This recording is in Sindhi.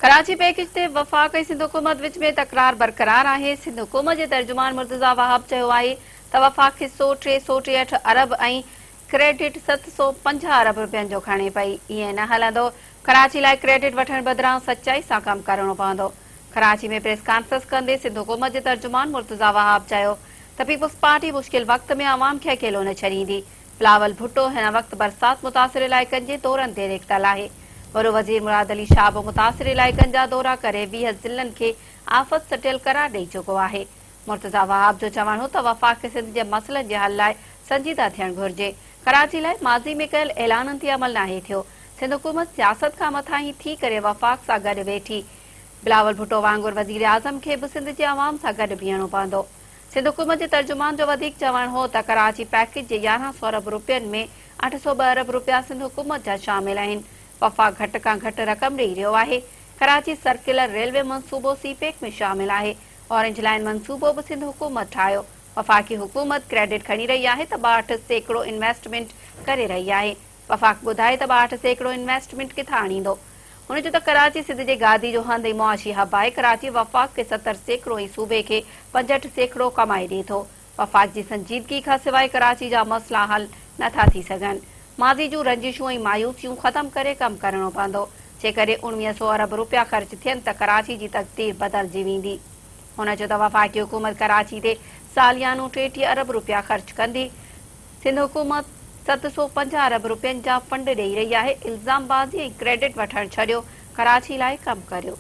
ڪراچي پيڪيج تي وفاق ۽ سنڌ حڪومت وچ ۾ تڪرار برقرار آهي، سنڌ حڪومت جي ترجمان مرتضيٰ وهاب چيو آهي ته وفاق حصو 363 ارب ۽ ڪريڊٽ 750 ارب رپين جو کڻي پئي، ائين نه هلندو، ڪراچي لاء ڪريڊٽ وٺڻ بدران سچائي سان ڪم ڪرڻو پوندو. ڪراچي ۾ پريس ڪانفرنس ڪندي سنڌ حڪومت جي ترجمان مرتضيٰ وهاب چيو ته پيپلز پارٽي مشڪل وقت ۾ عوام کي اڪيلو نه ڇڏيندي، بلاول ڀٽو هن وقت برسات متاثر علائقن جي دورن تي نڪتل آهي. وڏو وزير مراد علي شاهه به متاثر علائقن جا دورا ڪري 20 ضلعن کي آفت سٽيل قرار ڏئي چڪو آهي. مرتضيٰ وهاب جو چوڻ هو ته وفاق کي سنڌ جي مسئلن جي حل لاء سنجيده ٿيڻ گهرجي. ڪراچي لاء ماضي ۾ ڪيل اعلانن تي عمل ناهي ٿيو. سنڌ حڪومت سياست کان مٿانهين ٿي ڪري وفاق سان گڏ ويٺي. بلاول ڀٽو وانگر وزيراعظم کي به سنڌ جي عوام سان گڏ بيهڻو پوندو. سنڌ حڪومت جي ترجمان جو وڌيڪ چوڻ هو ته ڪراچي پيڪيج جي 1100 ارب رپين ۾ 802 ارب رپيا سنڌ حڪومت جا شامل آهن، وفاق گهٽ کان گهٽ رقم ڏئي رهيو آهي، ڪراچي سرڪلر ريلوي منصوبو سي پيڪ ۾ شامل آهي، اورنج لائين منصوبو به سنڌ حڪومت ٺاهيو، وفاقي حڪومت ڪريڊٽ کڻي رهي آهي ته 62% انويسٽمينٽ ڪري رهي آهي، وفاق ٻڌائي ته 62% انويسٽمينٽ ڪٿان آڻيندو؟ هن چيو ته ڪراچي سنڌ جي گادي جو هنڌ ۽ معاشي هب آهي، ڪراچي وفاق کي 70% ۽ صوبي کي 65% ڪمائي ڏئي ٿو، وفاق جي سنجيدگي کان سواء ڪراچي جا مسئلا حل نه ٿا ٿي سگهن، ماضي جون رنجشون ۽ مايوسيون ختم ڪري ڪم ڪرڻو پوندو، جيڪڏهن 19 سئو ارب روپيا خرچ ٿين ته ڪراچي جي تقدير بدلجي ويندي. هن چيو ته وفاقي حڪومت ڪراچي تي ساليانو 33 ارب روپيا خرچ ڪندي، سنڌ حڪومت 750 ارب روپين جا فنڊ ڏئي رهي آهي، الزام بازي ۽ ڪريڊٽ وٺڻ ڇڏيو، ڪراچي لاء ڪم ڪريو.